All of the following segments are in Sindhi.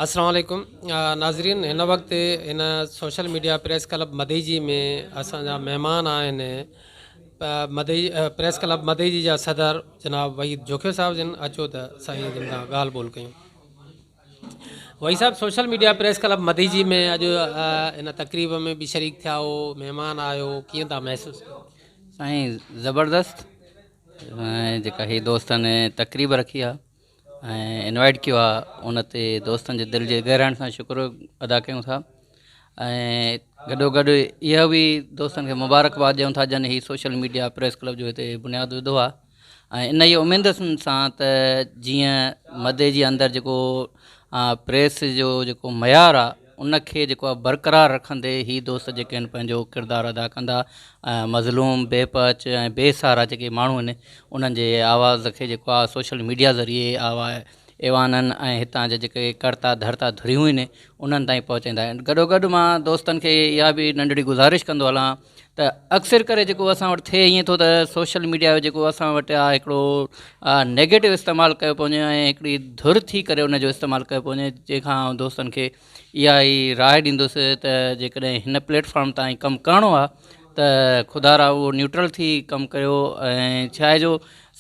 السلام عليڪم ناظرين هن وقت هن social media press club Madeji ۾ اسان جا مهمان آهن مدئي پريس ڪلب مدئجي جا صدر جناب وحيد جوکيو صاحب جن اچو ته سائين جن سان ڳالهه ٻولهه ڪيون وحيد صاحب social media press club Madeji ۾ اڄ هن تقريب ۾ به شريڪ ٿيا هو مهمان آهيو ڪيئن ٿا محسوس ڪيو سائين زبردست جيڪا هي دوستن تقريب رکي آ ۽ انوائيٽ ڪيو آ ان تي دوستن جي دل جي گهراين سان شڪر ادا ڪيون ٿا ۽ گڏو گڏ اها به دوستن کي مبارڪباد ڏيون ٿا جن هي سوشل ميڊيا پريس ڪلب جو هتي بنياد وڌو آ ۽ ان ئي اميد سان ته جيئن مدي جي اندر جيڪو پريس جو جيڪو معيار آ ان کي جيڪو آهي برقرار رکندي هي دوست جيڪي آهن پنهنجو ڪردار ادا ڪندا ۽ مظلوم بي پهچ ۽ بي سهارا جيڪي ماڻهو آهن انهن جي آواز کي جيڪو آهي سوشل ميڊيا ذريعي ايوانن ۽ هتان جا جيڪي ڪرتا ڌرتا ڌريون آهن انهن تائين پهچائيندا آهن گڏو گڏ مان دوستن کي اها به ننڍڙي گذارش ڪندو هلان ته اڪثر ڪري جيڪو اسان وٽ ٿئي ائين ٿو ته سوشل ميڊيا جو جيڪو اسان وٽ آهي هڪڙو نيگيٽو استعمال ڪيو پيو وڃي ۽ هڪڙي ڌر ٿي ڪري ان جو استعمال ڪيو پيو وڃي جنهن کان آئون دوستن کي اها ئي راء ڏيندس ته جيڪڏهن هن پليٽ فارم تان ڪم ڪرڻو آهي ته خدا را اهو نيوٽرل ٿي ڪم ڪيو ۽ ڇا آهي جو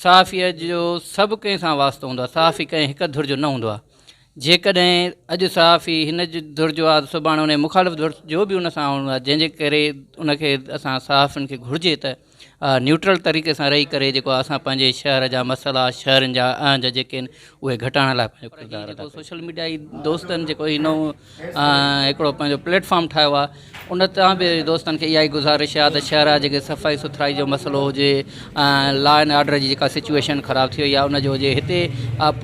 صحافيء جو سڀ ڪنهن سان واسطو هوندو آهي صحافي ڪنهن هڪ ڌر جو نه هوندو آهي جيڪڏهن اڄ صحافي هن ڌر جو آهي ته سڀاڻي ان جي مخالف ڌر جو به ان سان هوندو آهي جنهن جي ڪري ان کي اسان صحافين کي گهرجي ته نيوٽرل طريقي سان رهي ڪري جيڪو اسان پنهنجي شهر جا مسئلا شهرين جا اهنج جيڪي آهن اهي گهٽائڻ لاء پنهنجو ڪردار ادا ڪيون. سوشل ميڊيا جي دوستن جيڪو هي نئون هڪڙو پنهنجو پليٽ فارم ٺاهيو آهي ان تان به دوستن کي اها ئي گذارش آهي ته شهر جا جيڪي صفائي سٿرائي جو مسئلو هجي لا اينڊ آرڊر جي جيڪا سچويشن خراب ٿي وئي آهي ان جو هجي هتي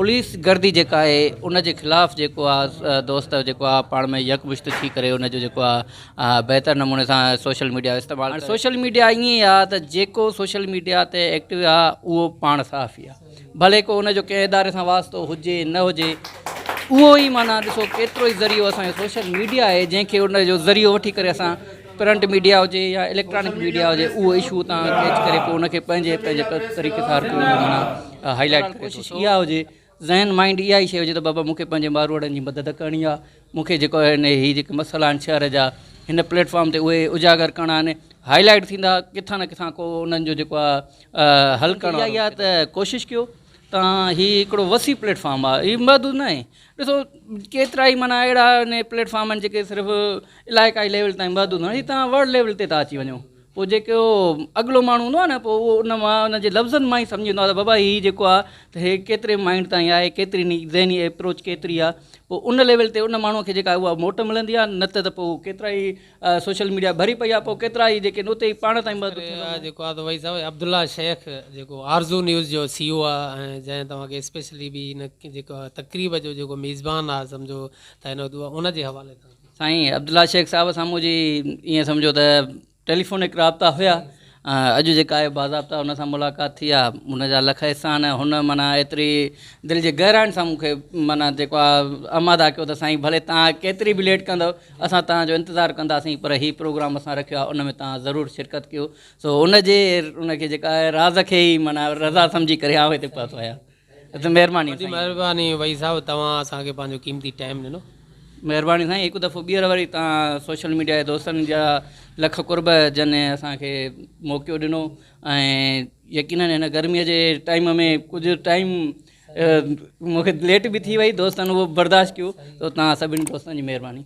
پوليس گردي جيڪا آهي ان جي خلاف جيڪو آهي دوست جيڪو آهي پاڻ ۾ يڪمشت ٿي ڪري ان جو جيڪو آهي بهتر نموني سان سوشل ميڊيا استعمال سوشل ميڊيا ائين آهي ته جيڪو سوشل ميڊيا تي ايڪٽو آهي اهو پاڻ صحافي آهي ڀلي ڪو ان جو ڪنهن اداري سان واسطو هجي نه هجي اهو ئي معنيٰ ڏسو ڪيترو ئي ذريعو اسان جو سوشل ميڊيا آهي جنهن کي ان جو ذريعو وٺي ڪري اسان پرنٽ ميڊيا هجي يا اليڪٽرانڪ ميڊيا هجي اهو اشو تان ڪيچ ڪري پوء ان کي پنهنجي پنهنجي طريقي سان هر ڪو معنيٰ هائي لائيٽ ڪري ٿو ڪوشش اها هجي ذهن مائنڊ اها ئي شيء هجي ته بابا مون کي پنهنجي ماروئڙن جي مدد ڪرڻي آهي مون کي جيڪو آهي هي جيڪي مسئلا آهن شهر جا هن پليٽ فارم تي اهي اجاگر ڪرڻا آهن هائي لائيٽ ٿيندا ڪٿان نه ڪٿان ڪو انهن جو جيڪو آهي حل ڪرڻ وارو اها ئي آهي ته ڪوشش ڪيو تان هي هڪڙو وسيع پليٽ فارم آهي هي محدود نه آهي ڏسو ڪيترا ئي معنيٰ اهڙا ان پليٽ فارم آهن جيڪي صرف علائقائي ليول تائين محدود هي تان ورلڊ ليول تي ٿا اچي وڃو پوء جيڪو اڳلو ماڻهو هوندو آهي نه پوء اهو ان مان ان جي لفظن مان ئي سمجهي ويندو آهي ته بابا هي جيڪو آهي ته هي ڪيتري مائنڊ تائين آهي ڪيتري ذهني ايپروچ ڪيتري آهي پوء ان ليول تي ان ماڻهو کي جيڪا اها موٽ ملندي آهي نه ته پوء ڪيترا ئي سوشل ميڊيا ڀري پئي آ پوء ڪيترا ئي جيڪي اتي ئي پاڻ تائين محدود ٿي ويندا. جيڪو آ ته وحيد صاحب عبدالله شيخ جيڪو آرزو نيوز جو سي او آ ۽ جنهن توهان کي اسپيشلي به هن جيڪو تقريب جو جيڪو ميزبان آ سمجهو ته هن ان جي حوالي سان. سائين عبدالله شيخ صاحب سان منهنجي ائين سمجهو ته ٽيليفونڪ رابطا هيا اڄ جيڪا آهي باضابطا ان سان ملاقات ٿي آ ان جا لک احسان هن معنيٰ ايتري دل جي گهراين سان مون کي معنيٰ جيڪو آ آماده ڪيو ته سائين ڀلي توهان ڪيتري به ليٽ ڪندؤ اسان توهان جو انتظار ڪنداسين پر هي پروگرام اسان رکيو آ ان ۾ توهان ضرور شرڪت ڪيو سو ان جي ان کي جيڪا آهي راز کي ئي معنيٰ رضا سمجهي ڪري آئون هتي پهتو آهيان ته مهرباني وڏي مهرباني وحيد صاحب توهان اسان کي پنهنجو قيمتي ٽائيم ڏنو. مهرباني سائين هڪ دفعو ٻيهر وري توهان سوشل ميڊيا جي دوستن جا لک قرب جن اسان کي موقعو ڏنو ۽ يقينن هن گرمي جي ٽائيم ۾ ڪجهه ٽائيم مون کي ليٽ به ٿي وئي دوستن اهو برداشت ڪيو ته توهان سڀني دوستن جي مهرباني.